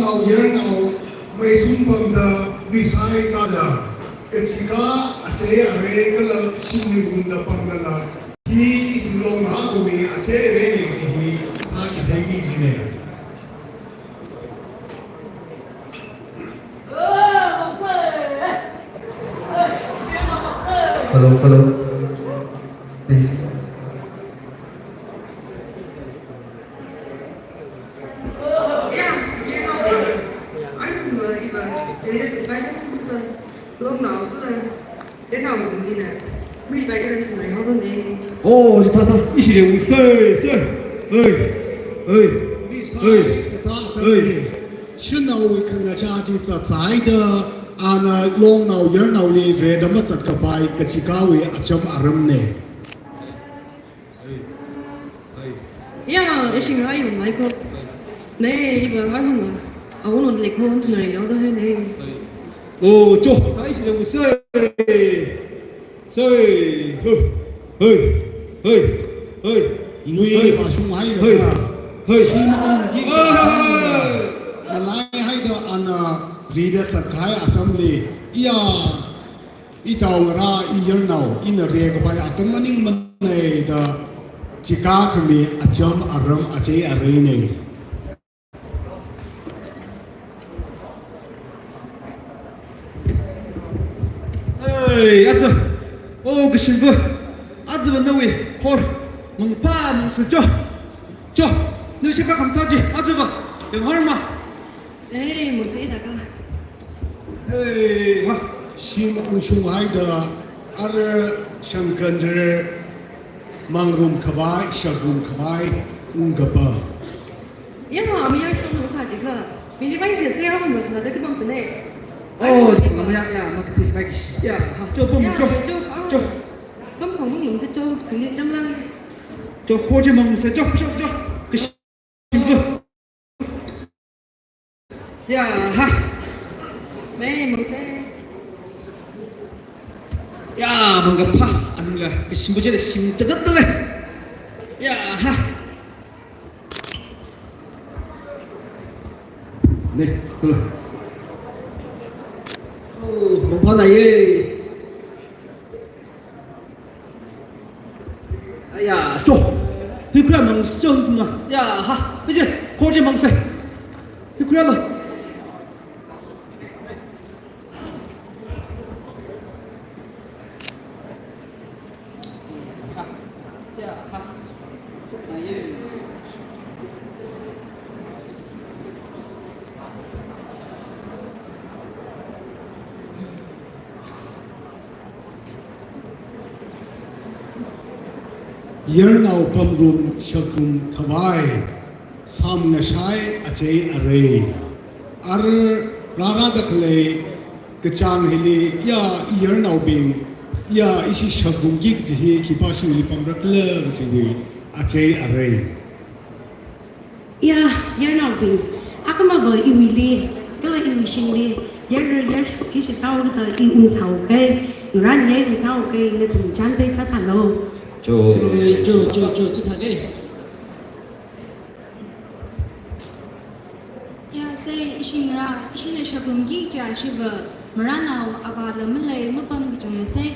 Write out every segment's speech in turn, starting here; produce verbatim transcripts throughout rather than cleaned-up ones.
Yarnao, yarnao, meisum pamda, misai tada, kachika, achei arei kala, shimli bungda pamda la, hi, longnao kawui, achei arei hi, sāchitheiki kajina. Hello, hello. Please. Oh, chithāda, ishi le u sei, sei. Ei, ei, ei, ei. Shanao khangacha chi zatsai da, ana longnao yarnaoli reda mazatkapai kachikawui acham aramna. Ya, ishi ngai mangai ko. Ne, iva ngai mangai. Awon on le ko, on tunai yao da hai ne. Oh, cho, kai shi le u sei. Sei, hu, hei, hei, hei. Lui, hei, pa shung hai, hei, hei. Shim ung ki, ah, nalai haida ana rida zatkahai atamli, iya, itao ngarā, iyarnao, ina rekapai atam maningmana da, chika khami acham aram achei areina. Ei, aja. Oh, kashimva. Ajava nawui khor mangpā mangsa cho. Cho. Nawui shakha khamtha chi. Ajava. Yanghar ma. Ei, mangsa ida ka. Ei, ha. Shim ungshung haida, ara shangkandar mangrumkhavai, shakrumkhavai, ungkapam. Ya, ama ya shong lo kha jikha. Mili bai je se ya hon lo kha da kibam sene. Oh, jikha ama ya, ya, ma kati bai kishi. Ya, ha, cho pam, ya, cho, cho, ah, cho. Pam khong mung lung se cho, mili jam lang. Cho, ko je mang se cho, cho, cho. Kishi. Ya, ha. Mei, mang se. Ya, mangkapha, anga, kashimva je le shim chagat le. Ya, ha. Ne, tula. Oh, mangpha na ye. Aya, cho. Hikra mang cho na. Ya, ha. Aje, ko je mang se. Hikra lo. Yarnao pamrum shakrumkhavai, samngashai achei arei. Ara rāra da khalei kachāng hili, ya, iyarnaobing, ya, ishi shakrumki kaji hi khipāshili pamra khala kajiwui achei arei. Ya, yarnaobing, akhamava iwuili, kala iwui shimli, yar, yar, kishi sāo kha i ungsāo kai, ngarān yai ungsāo kai, nathum chān kai sāsālo. Cho. Eh, cho, cho, cho, chithākei. Ya, sei, ishi ngarā, ishina shakrumki kaja shiva, marānao, avāla malei, mapam kachangna sei,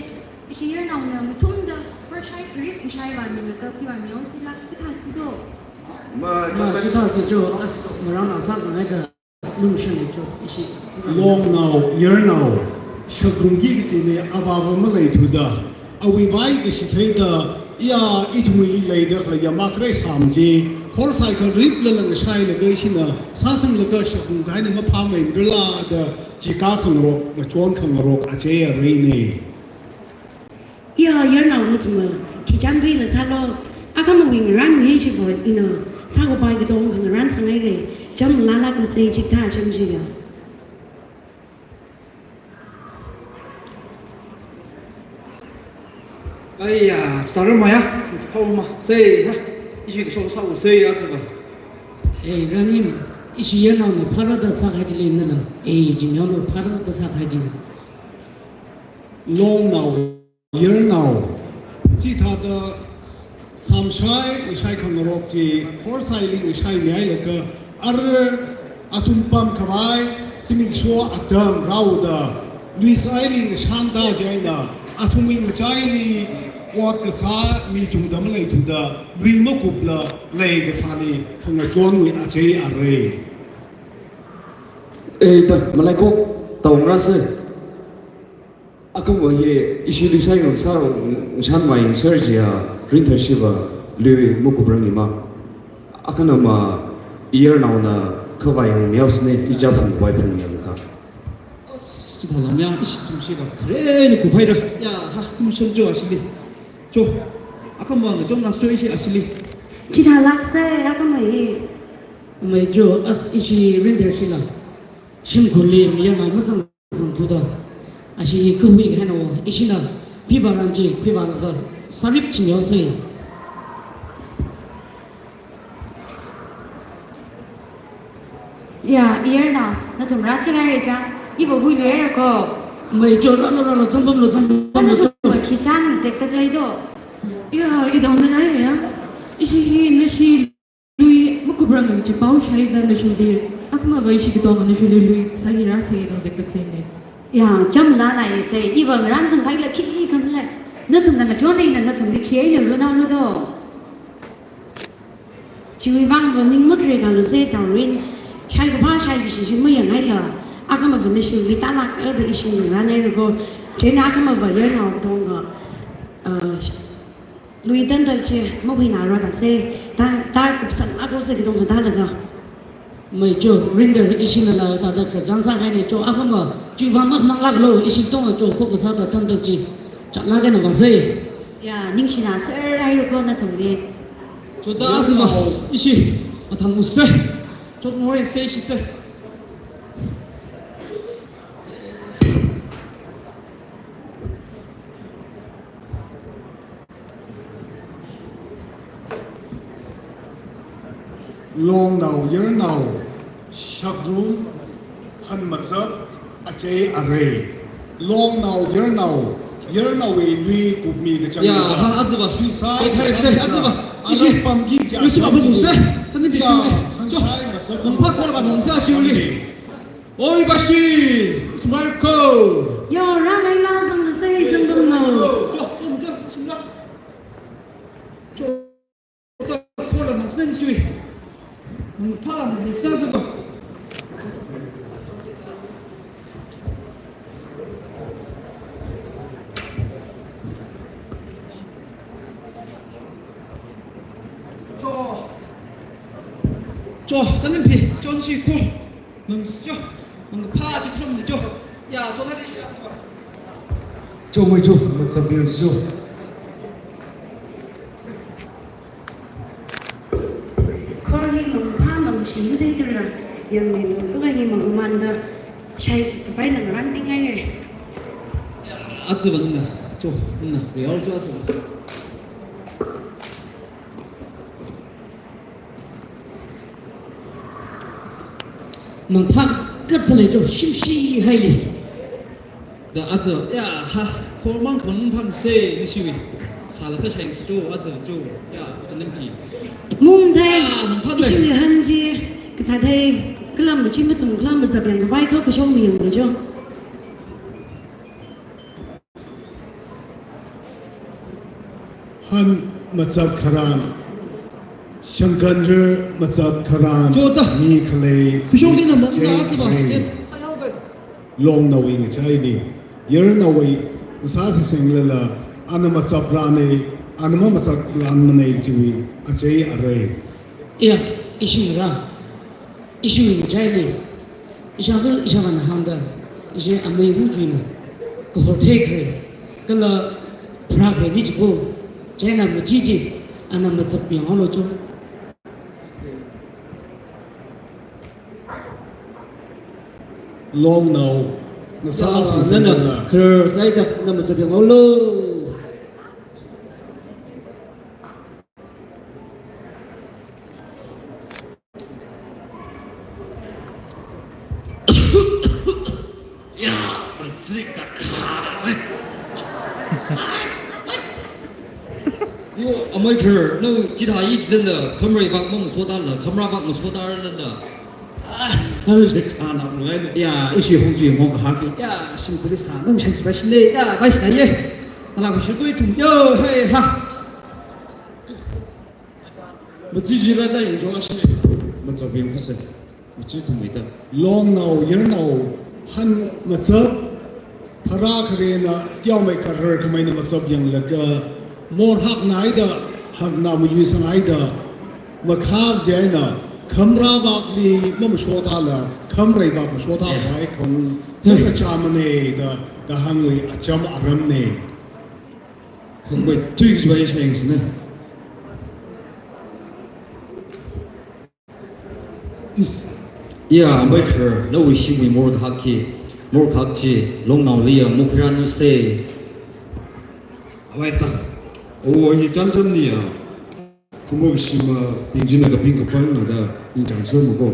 ishi yarnaona ngathumda, parshai kharip ngashai vāmilaga, khi vāmihaosila, kathā sido. Ma, ma, chithā si cho, as, marānao sāzanghaida, lumshang cho, ishi. Longnao, yarnao, shakrumki kajina avāva maleithuda, awui vai kashi theida, ya, ithumwui leida khaleiya makharei sam chi, khorsai kharip lala ngashailaga ishina, sāsanglaga shakrumkahaina maphāmei marala da, chika khangarok, ngachon khangarok, achei areina. Ya, yarnao nathumva, khi chān kaila sālo, akhamawui ngarān ngai chiva ina, sākapai katong khangarān sāngaira, cham lala kasei chikathā cham chiya. Aiya, chithāra maya, chithāra ma, sei, ha, ishi kashok sāo sei, athava. Eh, rānim, ishi yarnaona phārada sākahai chili nala, eh, jimyaona phārada sākahai chili. Longnao, yarnao, chithāda samshai, ngashai khangarok chi, khorsaili ngashai mihailaka, ara Athum pamkhavai zimiksho atam rāhaoda, luisāli ngashantāda chieina, athumwui ngachaili ot kasā mi tungda maleithuda, lui makupla leikasāli, khangachonwui achei arei. Eh, da, malaiko, taungrāsa. Akhama hi ishi luisai ngasā, ngashanvai ngasar chiya, Rintharshiva lui makuprangmana. Akhama iyarnaona khavai yangmihaosei, ichā phungvai phungyangkha. Chithālākmana, ishi Rintharshiva khare ni kuphaira. Ya, ha, kum shon jo ashili. Jo, akhama ngachonrāsa ishi ashili. Chithālāksa, akhama hi. Mei jo, as ishi Rintharshila. Shimkhurli mayarnao mazang zangthuda, ashi kahui kahaina, ishina pivāran chi khuivālaga sārip chingyaosei. Ya, iyarnao, nathum rāsingaiya, iva huiluira ko. Mei jo, rālu, rālu, zangpamlu, zangpamlu. Nathum khichan zektak leido. Ya, idong nana ya. Ishi hi nashi lui makuprang kaji pao shaida nashili, akhamava ishi katonga nashili luisāli rāsei dong zektak leina. Ya, chāmlāna isei, iva ngarān zangkhaila khili khamlei. Nathumna ngachon eina nathumli khi eina lunaolu do. Chiwui vangva ning makre kalusei taurin. Shai kaphā shai kashi shi mayangaila. Akhamava nashili tālākda ishi ngarān eina ko. Chieina akhamava iyarnao katonga, uh, lui tantak chi, mahuinarada sei, ta, ta kupsang ako sei katonga tālaga. Mei jo, Rinthar ishina la tāda khararchān sākahaina jo, akhama, chiwui vang makhananglāklu, ishi katonga jo, kho kasāda tantak chi, chatlākahaina vāsei. Ya, ningshina sāra haira ko nathumli. Jo da akhama, ishi, mathang usei. Jo ngoi sei, ishi sei. Longnao, yarnao, shakrum, hanmachap, achei arei. Longnao, yarnao, yarnaowui lui kupmi kachang. Ya, ha, azuba. Pisa, eh, thai se, azuba. Ishi, alam pamki ja, ishi, abu se. Tani pisa. Ya, hanchai machap. Nang pa kor ba nang sa shiuli. Oi, bashi, Marco. Yo, rāngailā zangsa, zangdamlo. Jo, jo, jo, jo. Jo, jo, kola mangsnen shui. Mangpala mangsa zaba. Jo. Jo, kanan pi, jo shi ko. Nang sio, nang pha chi khum ni jo. Ya, jo na ri sha. Jo mai jo, machapir jo. Khor hi mangpha mangshi dei dira, yangmei nang kala hi mangmanda, shai kapai nang ran ding ai. Azuba nana, jo, nana, real jo azuba. Mangpha kathale jo, shimshi haili. Da azo, ya, ha, khor mang khon phang se, ni shiwi. Sala ka shai su jo, azo jo, ya, azo limpi. Mung thai, ya, mangpha thai. Ishi hanji, kasā thai, kalam chi mathum kalam mazap yang kavai ko kashong mi yang jo. Han machap kharan, shangkanrer machap kharan, jo ta. Mi khalei, kashong dina mung che na azo ba. Khalei. Yes. Longnaowui ngachaili, yarnaowui ngasā sāseng lala, ana machap rānei, ana mamachap rāmanei chiwui achei arei. Ya, ishi ra. Ishi ngachaili, ishāva, ishāvana hāngda, ishi amei hu tuina, kahor thekre, kala phrakre ni chiko, chieina machichi, ana machap yanglo cho. Longnao, ngasā ya, sāseng nana, lala. Kharar saida, na machap yanglo. Ya, pantrik kakha. Yo, amei thar, nao chithāi chilala, khamrei vak mang soda la, khamrā vak mang soda la la. Ah. Tali se khana ulai. Ya, ishi hongji hong kahaki. Ya, shimkhurli sā, nung shimkhurli sā le. Ya, bai sā ye. Ala ku shikui tum. Yo, hey, ha. Machi jira ta yin jong ashi. Macha bin fuse. Machi tum ita. Longnao, yarnao, han macha. Phara kharena, yaomei kharar khamei na masap yanglaga, mor haknaida, hakna mayuisanghaida, makhap jaina, khamra vakli, mamashotala, khamrei vak mashota, yeah, vai khong, khamra chamane da, kahāngwui acham aramne. Hangwui tui kajwai sheng sine. Ya, ambai khar, nawui shimwui mor kahak hi, mor kahak chi, longnaoliya, mukra nuse. Ambai ta. O, hi cham cham niya. Kumok shima, pinjina kaping kapang nada, inchang sir moko.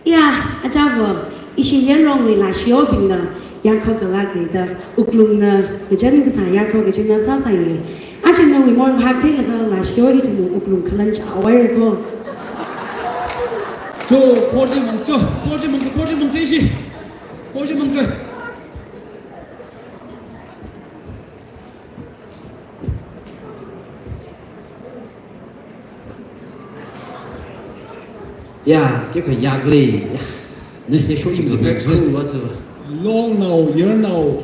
Ya, achāva, ishi Yarlongwui lashiyobingna, yarkho kalak leida, wuklungna, ngachān kasā yarkho kachina sāsāye. Aja nawui mor kahak theilaga lashiyo ithumwui wuklung khalan chaowaira ko. Cho, khorji mang, cho, khorji mang, khorji mang se shi. Khorji mang se. Ya, kekha yakli. Ya. Ne, ne, show him the back. Longnao, yarnao,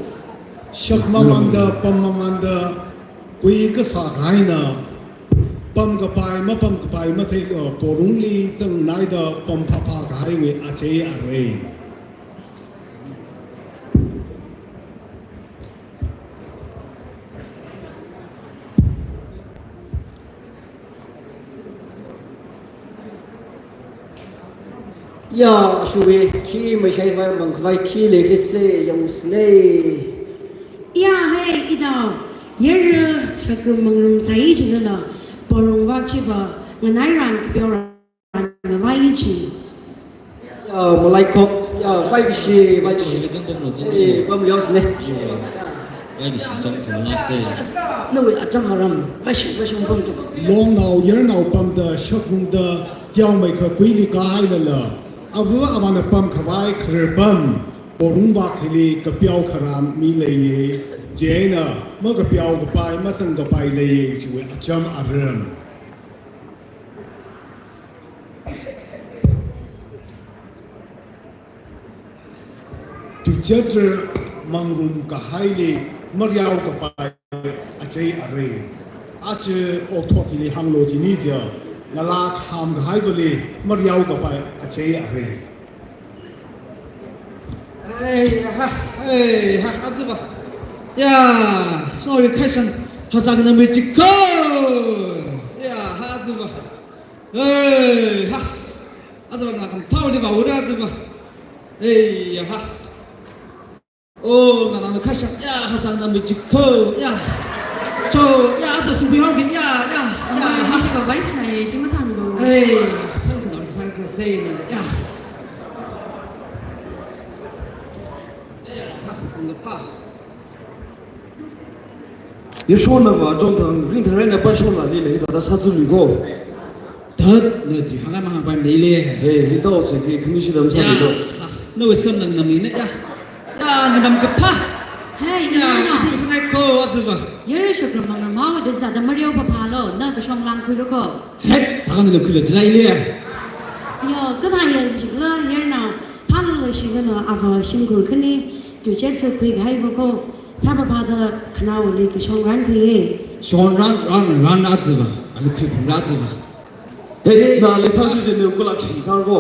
shak mamanda, pam mamanda, kui kasā kahaina, pam kapai, mapam kapai, mathei, uh, porungli zangnaida, pam phapha kahaiwui achei arei. Ya, shuwe, khi mashai vai mang vai khi le ke se yang sne. Ya, hai, idao. Yar, shakrum mangrum sai jilala. Porung vak chiva, nganai ran kpyo ran. Ana vai chi. Ya, malai kok. Ya, vai bishi, vai bishi. Eh, pam lios ne. Vai bishi chang kumla se. Nawui acham aram. Vai shi, vai shi pam tu. Longnao, yarnao pamda, shakrumda, yaomei khakuili kahailala. Ava avāna pam khavai kharar pam. Porung vak hili kapyo kharam mi leiye. Jaina, makapyo kapai, mazang kapai leiye, chiwui acham aram. Tuichatra mangrum kahaili mariao kapai achei arei. Aja okthot hili hānglo chini ja, ngala kham kahaivali mariao kapai achei arei. Ei, ha, ei, ha, azuba. Ya, sorry, khaisang, hasang na mi chiko. Ya, ha, azuba. Ei, ha. Azuba ngakam thao di ba ura azuba. Ei, ha. Oh, nganang khaisang, ya, hasang na mi chiko, ya. Cho, ya, azuba subi hao ki, ya, ya, ya, ha. Ba bai sai, chima thang do. Ei, thang na sang ka sei na, ya. Ya, ha, napa. Yashona va chongthang ringtharai na pa shona lila hithāda sāzulu ko. Tat na ti hanga mahang pan lila. Hey, hithāo se ki khani shidam sāli ko. Ya, ha, nawui samnang namli na ya. Ya, ngadam kapha. Hey, ya, ina na. Ibu sangai ko azuba. Yar shakram mangramao de sāda mariao phapha lo, na kashong lang khuira ko. Hey, thang na khuila jilai le. Ya, kathā yan jikla, yarnao. Phalala shingana ava shimkhur khani, tuichet phut khui kahai vako, sāphaphada khanaowali kashong ran khuiye. Shong ran, ran, ran azuba, ali khui phung azuba. Hey, na le sāshu jene kulak shing sāko.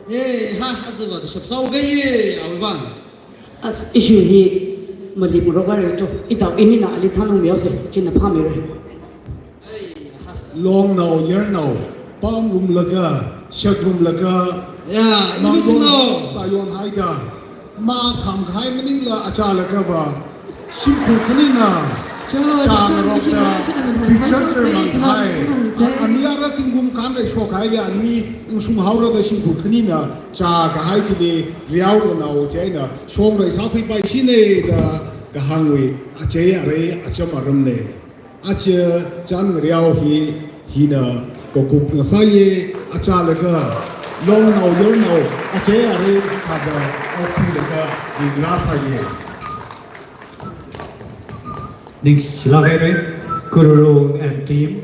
Hey, ha, azuba, kashap sao kaiye, awa. As issue hi, mali murok are to, itao inina ali thanung miao se, china pha mire. Longnao, yarnao, pamrumlaga, shakrumlaga, ya, manglo, ibu sino. Sayon haida, ma kham khai maningla achālaga va, shimkhur khanina, cha, cha, ngarokta, picture mang khai, ani ara zingkum kanrei shok haida, ani ngshung haora da shimkhur khanina, cha kahai chili, riao lanao china, shongrai sākhui pai shine da, kahāngwui, achei arei, acham aramne. Aja chān ngariao hi, hina kakup ngasāye, achālaga, Yongnao, yongnao, ache are kaba okphi leka dingra saye. Next, Chilakere, Kururung and team.